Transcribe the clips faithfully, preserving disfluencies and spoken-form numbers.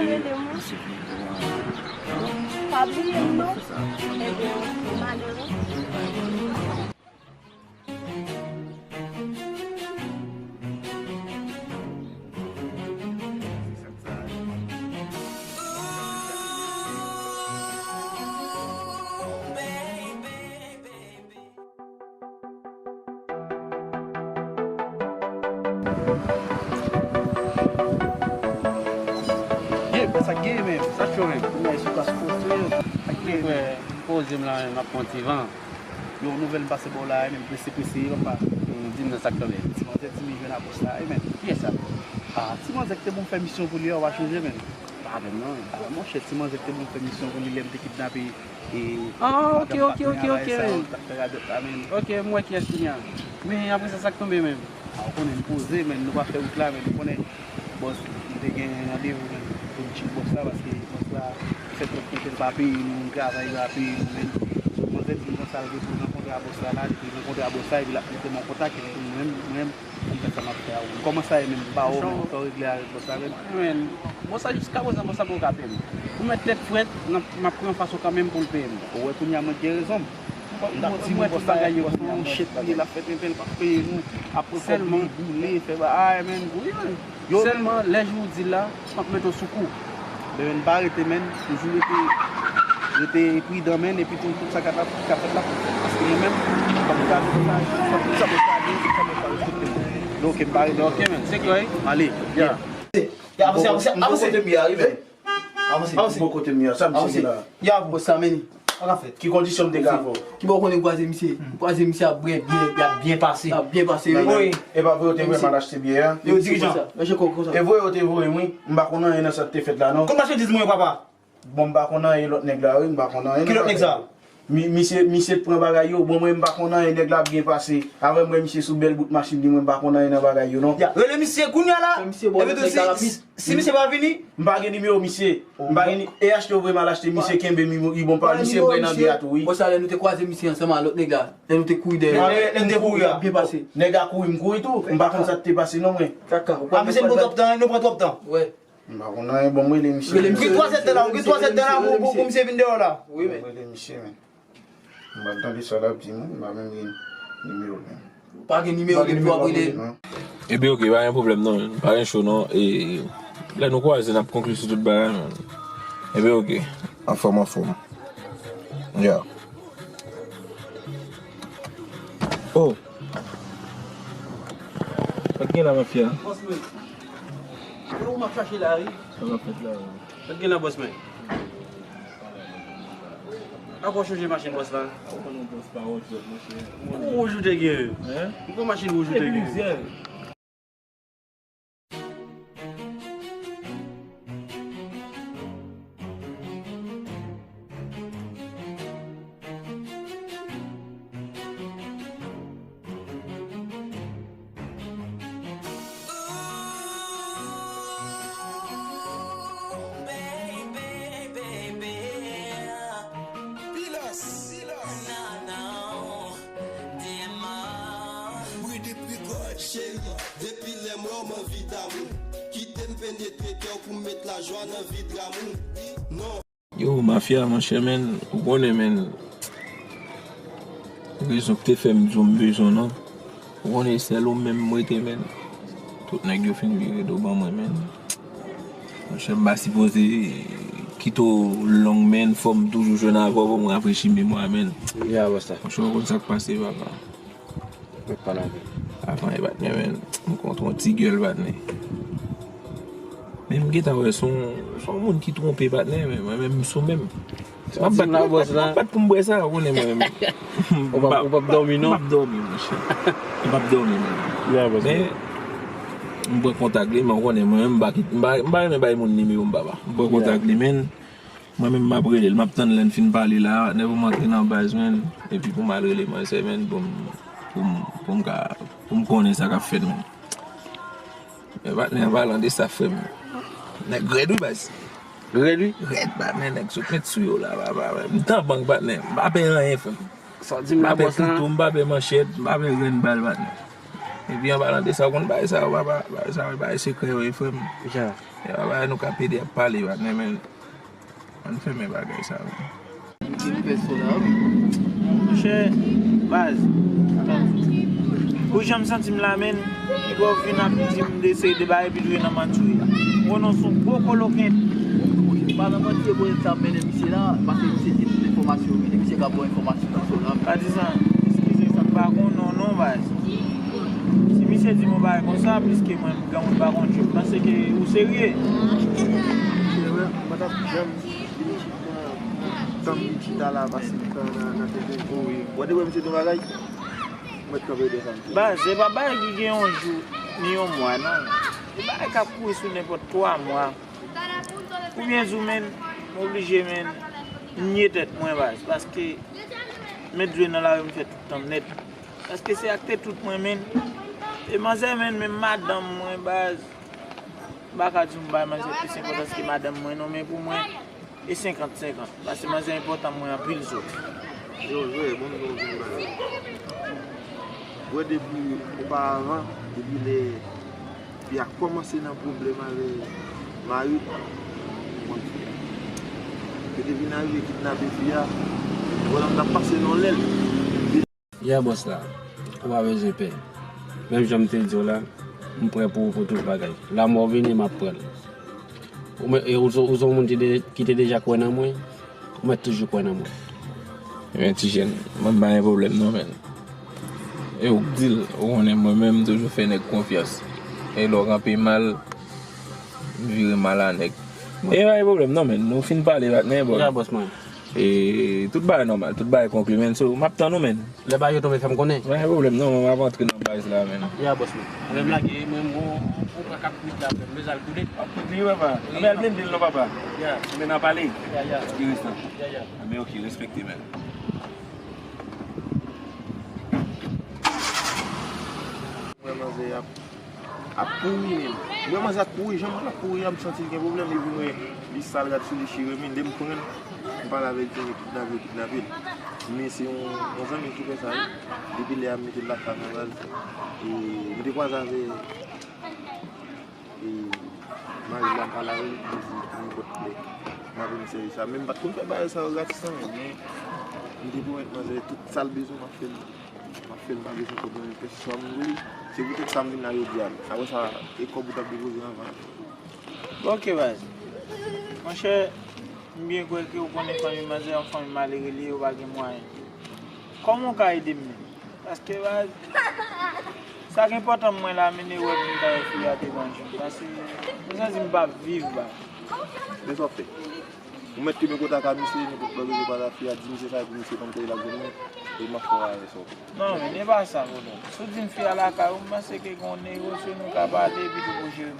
Rele mwen. Pa bliye m non. Ebyen, malere. Ye, sa k gen menm? Sa k cho menm? Mwen sou klas poste. Sa k gen? Frè, m poze m la menm, m ap pran ti van. Yon nouvèl m pase ba w la, menm prese prese, papa. Hmm, di m nan sa k tonbe. Ti manzè di m li jwenn a bòs la, wi, menm. Kiyès sa? Ah, ti manzè ki te bon fè misyon pou li a, w pa chonje, menm. Pa menm non. Ah, monchè, ti manzè ki te bon fè misyon pou li lè m te kidnape. E ah, ok, ok, ok, ok. Sa yo t ap fè radòt la, menm. Ok, m wè kiyès kounye a. Men apre sa, sa k tonbe menm? Ah, ou konnen m poze, menm, nou pa fè wout la, menm, ou konnen bòs, m te gen randevou, menm, pou m tchil bòs la, paske bòs la fè twòp kontèn pa peye nou, nou travay pa peye nou, menm. So, manzè di m konsa, l te pou rankontre a bòs la, la, li te rankontre a bòs la, epi l ap mete m an kontak, epi mwen, mwen, Konn fè sa m ap fè a ou. Kòman sa ye menm? M pa wè w menm. Sa w regle avèk bòs la menm? Men, bòs la jiska prezan, bòs la poko ka peye m. Ou mèt tèt frèt, nan, m ap pran fason kanmenm pou l peye m. Ou wè kounye a mwen gen rezon m. M t ap di nou bòs la, bòs la yon chet li ye, l ap fè tenten, l p ap peye nou. Apre kòb li boule, fè bagay, men. Wi, men. Sèlman, lè jou w di l la, m ap mete w sou kou. Men, men, pa rete, men. Toujou rete, rete pridan, men. Epi tou, tout sa k ap, k ap fèt la, paske mwen menm, fòk m gade sa, fòk tout sa bòs la di, tout sa bòs la respekte m. Donk, m pa rete. Ok, men. Se klè, wi. Ale. Ya. Ya, avanse, avanse, avanse. Kote m ye a, wi, men. Avanse. Avanse. Bon kote m ye a, sa misye la. Ya, bòs la, men. Sa ka fèt? Ki kondisyon m te ka fè w? Ki bò w konnen kwaze misye? Kwaze misye ap byen, byen, y ap byen pase. Y ap byen pase, wi. Wi. E pa vre yo te voye m al achte byè a? Yo dirijan. Mèche kò konsa. E vre yo te voye m, wi. M pa konn anyen nan sa k te fèt la, non. Kot machandiz mwen yo, papa? Bon, m pa konn anyen lòt nèg la, wi. M pa konn anyen. Ki lòt nèg sa? Mi-, misye, misye t pran bagay yo. Bon, mwen, m pa konn anyen. Nèg la ap byen pase. Avè m wè misye sou bèl bout machin li, mwen, m pa konn anyen nan bagay yo, non. Ya, rele misye kounye a la. Epi tou, si, si misye pa vini. M pa gen nimewo misye. M pa gen ni-, e achte w voye m al achte misye, kenbe m, li bon pa misye bwè nan byè a tou, wi. Bon, sa lè nou te kwaze misye ansanm a lòt nèg la. Lè nou te kouri dèyè. Lè, lè nou te kouri a. Byen pase. Nèg la kouri, m kouri tou. M pa konn sa k te pase, non, mwen. Kaka. A, misye, nou pran twòp tan, nou pran twòp tan. Wè. M pa konn anyen, bon, m rele misye. Rele misye. Ou gen twa zèdtan la, ou gen twa zèdtan la pou, pou, pou misye vin dèyè w la. Wi, men. M rele misye, men. M pa tande sa l ap di, non. M pa menm gen nimewo l, menm. Ou pa gen nimewo l epi w ap rele l? Ebyen, ok, pa gen pwoblèm, non. Pa gen cho, non. E, lè nou kwaze, n ap konkli sou tout bagay, men. Ebyen, ok. Anfòm, anfòm. Ya. Oh. Sa k gen la, mafya? Bòs mwen. E ou m ap chache la, wi. Sa k ap fèt la, wi? Sa k gen la, bòs mwen? Ankò chonje machin bòs la? Ou konn yon bòs pa wòch lòt, monchè. Ou wouj ou te gen? Hein? Ou konn machin wouj ou te gen? Epi plizyè. Pilos, Pilos. Nana, Dema. Wi, depi kòd, cheri, depi lè m wè w, m anvi damou. Kite m penetre kè w pou m met lajwa nan vid amou. Non. Yo, mafya, monchè, men, ou konnen, men, rezon ki te fè m di w m bezwen w, non. Ou konnen, sèl ou menm m rete, men. Tout nèg yo fin vire do ban mwen, men. Monchè, m pa sipoze kite w long, men, fò m toujou jwenn avè w pou m rafrechi memwa, men. Ya, bòs la. Monchè, ou konn sa k pase, papa. Mèt pa lage. Avan e patnè, men, m kontre yon ti gèl, patnè. Men m gentan wè se yon, se yon moun ki twonpe, patnè, men mwen menm m sou menm. M ap bat, m ap bat, m ap bat pou m bwè sa, ou konnen mwen menm. Ou p ap, ou p ap dòmi, non? M p ap dòmi, monchè. M p ap dòmi, men. Men, m pran kontak li, men ou konnen mwen menm, m pa kit-, m pa, m pa renmen bay moun nimewo m, papa. M pran kontak li, men. Mwen menm m ap rele l, m ap tann lè n fin pale la, nèk pou m antre nan baz, men, epi pou m al rele manzè, men, pou m, pou m, pou m ka, pou m konnen sa k ap fèt, men. Men patnè, an palan de sa, frè m, nèg rèd wi, baz. Rèd wi? Rèd, patnè, nèg sot met sou yo la, papa, men. M t an bank, patnè, m pa pè anyen, frè m. Sa w di m la, bòs la? M pa pè kouto, m pa pè manchèt, m pa pè grenn bal, patnè. Epi an palan de sa, ou konn bagay sa yo, papa, bagay sa yo, bagay sekrè yo ye, frè m. Jan. E pa bagay nou ka pede ap pale, patnè, men ann fèmen bagay sa yo. Ki pèsonaj? Monchè, baz, pou jan m santi m la, menn, epi w vin ap di m de seri de bagay, epi tou nan manti w ye. M konnen w se yon gwo koloken. Monchè, pa nan manti, e pou sa m mennen misye la, paske misye di tout enfòmasyon, men misye ka ba w enfòmasyon nan zòn nan. Pa di sa, eskize, sa m pa konnen w non, baz. Si misye di m yon bagay konsa, pliske mwen, granmoun pa konn, m panse ke ou serye. Se vre, m pa t ap janm vin chita, tann li chita la, pase tan nan, nan tenten. Wi. Ou te wè misye di yon bagay? Ou mèt kanpe dèyè sa, misye. Baz, se pa bagay ki gen yon jou, ni yon mwa, non. Se bagay k ap kouri sou nenpòt twa mwa. Oubyen di w, menn, m oblije, menn, m nye tèt mwen, baz, paske met dlo nan lari m fè tout tan nèt. Paske se ak tèt tout mwen, menn. E manzè, menn, menm madanm mwen, baz, m pa ka di w m bay manzè plis enpòtans ke madanm mwen, non, men pou mwen, e senkant senkant. Paske manzè enpòtan mwen anpil, so. Yo, jwe, bon, bon, bon, bon. Wè, depi oparavan, depi lè fi a kòmanse nan pwoblèm avè mari l, ou konn fi a. Yo te vin arive kidnape fi a, pandan m t ap pase nan lè l. Yeah, bòs la, ou pa bezwen pè. Menm jan m te di w la, m prè pou ou pou tout bagay. Lanmò vini, m ap pran l. Ou mè-, e ou, ou se yon moun ki te, ki te deja kwè nan mwen, ou mèt toujou kwè nan mwen. Ebyen, ti jèn, mwen pa gen pwoblèm non, menn. E ou k di l, ou konnen mwen menm, m toujou fè nèg konfyans. E lè w kanpe mal, m vire mal a nèg. E pa gen pwoblèm non, menn. Nou fin pale, patnè, bò. Ya, bòs mwen. E tout bagay nòmal, tout bagay konkli, menn. So, m ap tann ou, menn. Lè bagay yo tonbe, fè m konnen. Pa gen pwoblèm non, mwen, m ap antre nan baz la, menn. Ya, bòs mwen. Mwen menm lage, mwen, mwen, mwen pran kat minit la, frè m. M bezwen al koude. W ap koude, papa. Anben al blende l non, papa. Ya. Anben n a pale. Ya, ya. Ki restan? Ya, ya. Anben, oke, respekte, menn. Mwen manzè ap, ap pouri menm. Mwen manzè ap pouri, jan mwen ap pouri a, m santi l gen pwoblèm, epi mwen, li sal, gad sou li chire, men lè m pran l, m pale avè l, di l kidnape, yo kidnape l. Men se yon, yon zanmi ki fè sa, wi. Depi lè a, m mete l lakay mwen, baz. E m te kwaze avè E mari m la, m pale avè l, li di nenpòt lè m ap vin sèvis la. Men m pa t konn fè bagay sa yo gratis non, men m te pwomèt manzè tout sa l bezwen, m ap fè l. M ap fè l, m pa bezwen konprann kèlkeswa moun li ye. Se poutèt sa m vin la jodi a. Apre sa, e kòb ou t ap depoze anvan. Bon, oke, baz. Monchè, m byen kwè ke w konnen fanmi manzè yon fanmi malere li ye, yo pa gen mwayen. Kòman w ka ede m menm? Paske, baz, sa k enpòtan mwen la, men e wè pou m ta wè fi a devan je m. Paske, mwen santi m p ap viv, baz. Men sa w ap fè? Ou mèt kenbe kontak a misye, nenpòt lè w bezwen pale a fi a, di misye sa, epi misye konn kote l ap jwenn mwen, e m ap fè w avè sa w vle. Non, men e pa sa, bro. Si w di m fi a lakay ou, m panse ke gen yon negosye nou ka pale, epi tou pou jere m.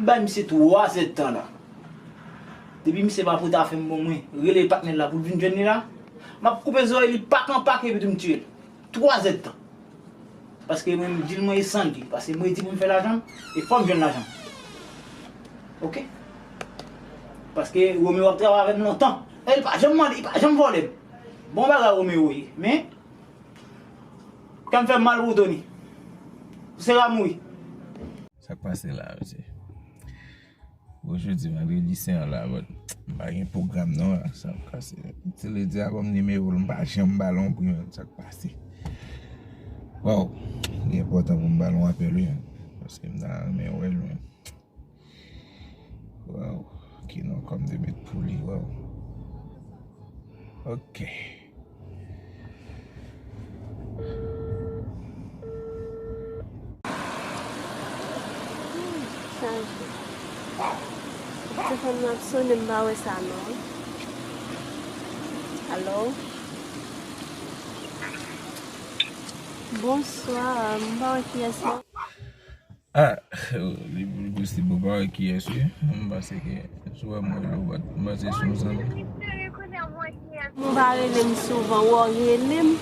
M bay misye twa zèdtan la. Depi misye pa pote afè m ban mwen, rele patnè l la pou l vin jwenn li la, m ap koupe zòrèy li pak an pak epi tou m tiye l. Twa zèdtan. Paske mwen, m di l mwen e san li. Paske mwen di pou m fè lajan, e fò m jwenn lajan. Oke? Paske Romeo ap travay avè m lontan. E li pa janm mande, li pa janm vòlè m. Bon bagay Romeo ye. Men, kè m fè m mal pou Tony. Ou se Ramouri. Sa k pase la, mesye? Bon, jodi vandredi sen an la, but m pa gen pwogram non la, sa m kase. Ti li di a ban m nimewo l, m pa janm ba l yon pri, menn, sa k pase. Waw, li enpòtan pou m ba l yon apèl, wi, menn. Paske m ta renmen wè l, menn. Waw, ki non kòm de met pou li, waw. Ok. Chaje. Telefòn nan ap sonnen, m pa wè sa non. Alo? Bonswa, m pa wè kiyès non. Ah, li, li posib ou pa wè kiyès wi. M panse ke si w wè m rele w, m panse se yon zanmi. Ou pa rele m souvan, wè w rele m.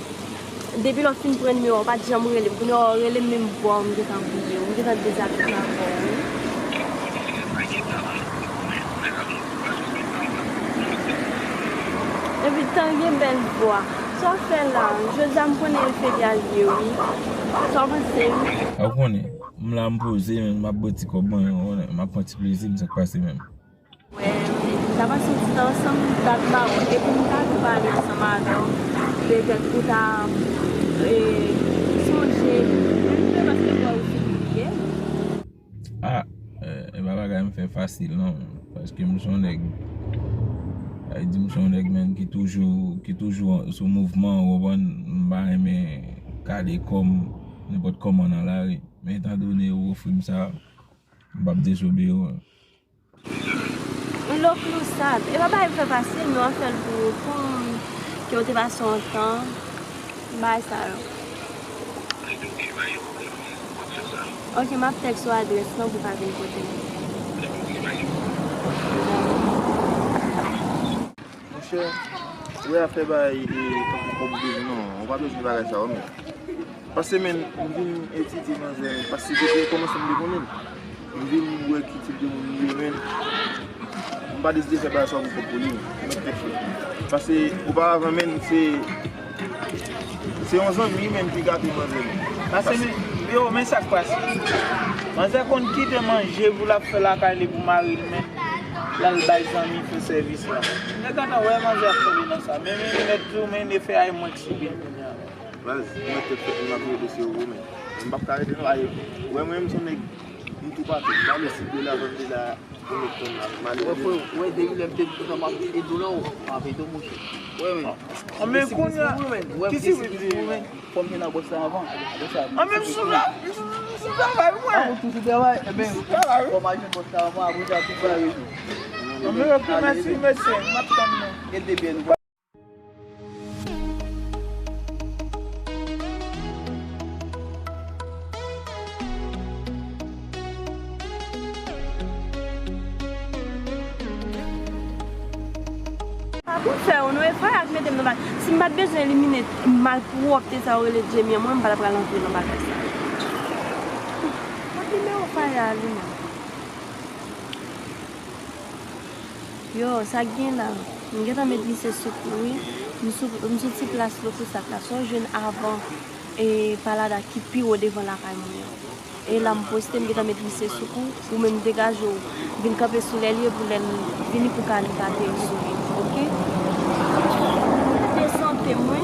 Depi lè w fin pran nimewo a, w pa t janm rele m. Kounye a w rele m, menm vwa w m gentan bliye w. M gentan dezabitye avè w wi. Epi tan gen bèl vwa. Sa w fè la? Jodi a m konnen e feryaj li ye wi. Sa w panse? A w konnen, m la m poze, men m ap bwè ti kòb mwen, w konnen, m ap pran ti plezi m, sa k pase menm. Wè, m ta pase yon ti tan ansanm, m ta di ba w, epi m ta tou pale ansanm avè w, petèt ou ta, e, sonje, menm jan paske m wè w fin bliye. Ah, e, e pa bagay m fè fasil non, paske m se yon nèg, sa vle di m se yon nèg menm ki toujou, ki toujou sou mouvman, ou konprann, m pa renmen kale kò m nenpòt kòman nan lari, men etandone ou ofri m sa, m p ap dezobeyi w. Lòk nou sa, e pa bagay m fè fasil, nou an fè l pou, pou ke w te pase yon tan, bagay sa yo. Ok, m ap tèks ou adrès lan pou w ka vin kote m. Monchè, ou wè afè bay e tankou kòb ou bezwen non, ou pa bezwen bagay sa yo men. Pase men, m vin etidye manzè, paske depi kòmanse m te konnen l. M vin wè ki tip de moun li ye men. M pa deside fè bagay sa pou kont pou li. Mwen tèt fè. Paske oparavan men se, se yon zanmi men ki gate manzè men. Pase men, yo, men sa k pase. Manzè konn kite manje pou l ap fè lakay li pou mari l men. L al bay zanmi fè sèvis la. Nèg antan wè manzè ap tonbe nan sa. Men men nèg tou men e fè ay mwen k sibi l kounye a. Baz, mwen tèt fèt m ap jere dosye yo men. M p ap ka rete non, ay, ou wè mwen menm se yon nèg m toupatou. M ale site la, vann de la, pou met tann la. M ale. Wè frè, ou wè depi lè m te di w sa m ap ede w la, w ap ede w monchè. Wè men. An men kounye a, ki sipriz pou ou men? Fò m te nan bòs la anvan. Bòs la. An men m sou la, m sou, m sou travay mwen. Ah, ou toujou travay? Ebyen, fò m al jwenn bòs la anvan, apre sa tout bagay rezoud. An men ok, mèsi, mèsi. M ap tann nou. Ede byen nou. Pa pou fè yo non, e faya k mete m nan bagay. Si m pa t bezwen elimine malpwòpte sa yo rele Jamie an, mwen m pa t ap pral antre nan bagay sa. Kot nimewo faya a li menm? Yo, sa k gen la? M gentan met misye sou kou wi. M sou, m sou ti plas lòt sak la. Sa w jwenn avan e palada ki pi wo devan lakay mwen an. E la m poste, m gentan met misye sou kou. Ou menm degaje w, vin kanpe sou lè l ye pou lè l vini pou ka li gate l sou li. Oke? Mete sante m wi.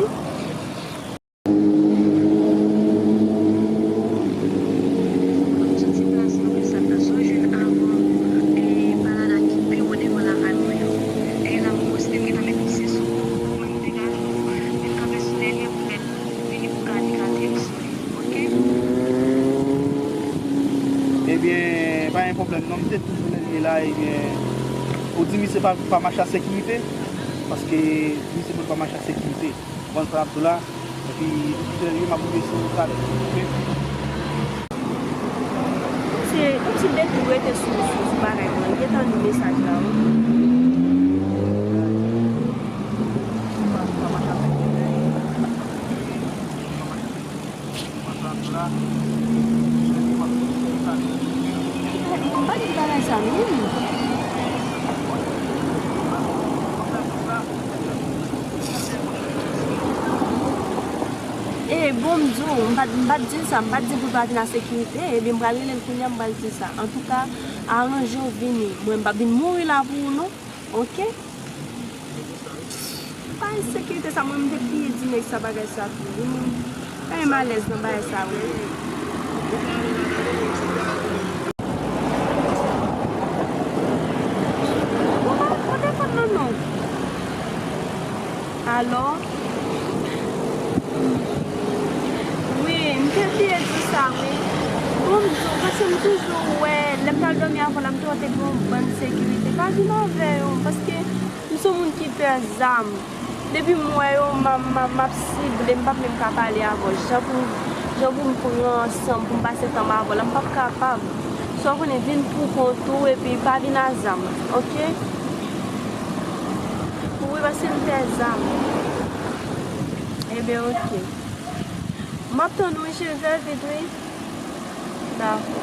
Ebyen, pa gen pwoblèm non, m te toujou renmen la, ebyen, ou di misye pa, pa mache ak sekirite, paske misye pa mache ak sekirite. Konprann sa m ap di w la? Epi, serye, m ap rive sou ou talè. Oke? Se yon ti depi w rete sou, sou, sou bagay mwen. Gentan li mesaj la, wi. Konprann sa m ap di w la? M pa di bagay sa menm. E bon, m di w, m pa t, m pa t di l sa, m pa t di l pou l pa vin a sekirite, ebyen m pral rele l kounye a, m pral di l sa. Antouka, aranje w vini. Mwen, m p ap vin mouri la pou ou non. Oke? Pa ensekirite sa, mwen, m te pliye di nèg sa bagay sa tou. Mwen, pa gen malèz nan bagay sa, wi. Ou pa pran telefòn nan, non. Alò? Wi, m te bliye di w sa, wi. Bon, m di w, paske m toujou wè, lè m t al dòmi avè w la, m te wè te gen yon bann sekirite. Pa vin avè yo, paske m se yon moun ki pè zam. Depi m wè yo, m ap, m ap, m ap sible, m p ap menm ka pale avè w. Jan pou, jan pou m pran san m, pou m pase tan m avè w la, m p ap kapab. Sa w konnen, vin pou kont ou, epi pa vin a zam, oke? Wi, paske m pè zam. Ebyen, oke. M ap tann ou, wi, cheri, fè vit, wi. Dakò.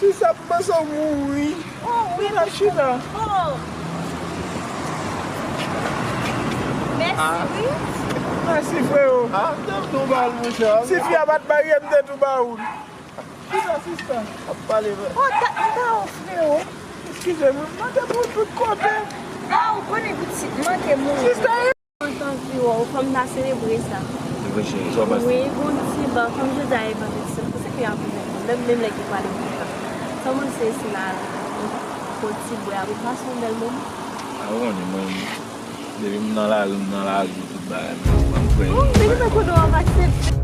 Sista, m panse w mouri. Oh, wi, m ap chita. Oh. Mèsi, wi. Mèsi, freo. Ah, m te tou ba l, monchè. Si fi a pa t marye, m te tou ba ou l. Sista, sista. Ap pale, frè. Oh, ta, ta, oh, freo. Eskize m, m mande pou tout kote. Ah, ou konnen pitit manke mouri. Sista, Kontan vin wè w, fò m ta selebre sa. Se vre, cheri, sa w pase? Wi, gon ti ban, kòm jodi a e vandredi, se pou sa ke y ap vin menm, menm lè ki pral kontan. Sa w panse si n al pran ti bwè, apre pase yon bèl moman? A, ou konnen, mwen, depi m nan lari, m nan lari, tout bagay, mwen, mwen frè. Ou vin nan kote w ap aksepte.